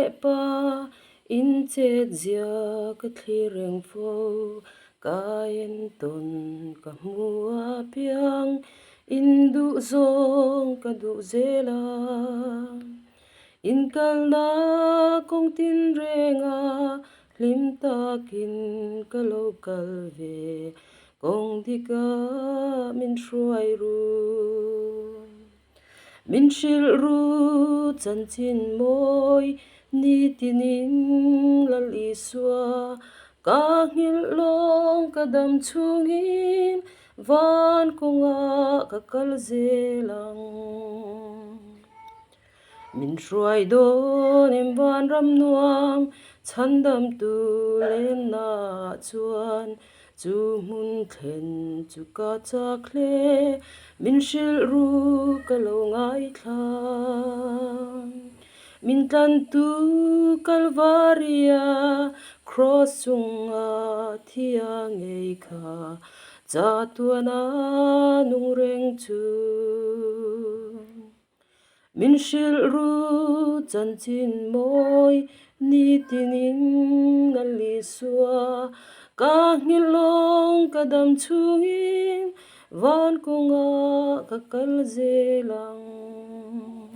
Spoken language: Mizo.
leh pa in chet zia ka thlir reng fo. Ka entawn ka hmu apiang in duh zawng ka duh zel a. In kalna kawng tin renga hlim takin ka lo kal ve, kawng dika min hruai ru. Min hrilh ru chanchin mawi nitinin Lal Isua, ka nghilh lawng ka dam chhungin van kawngah ka kal zel ang. Min hruai dawn em vanram nuam chhandamtu lenna chuan chu hmun thlen chu ka chak hle min hrilh ru ka lo ngaithla. Min tlantu Kalvaria Cross chunga thia ngei kha chatuana nung reng chu. Min hrilh ru chanchin mawi nitinin Lal Isua ka nghilh lawng ka dam chhungin van kawngah ka kal zel ang.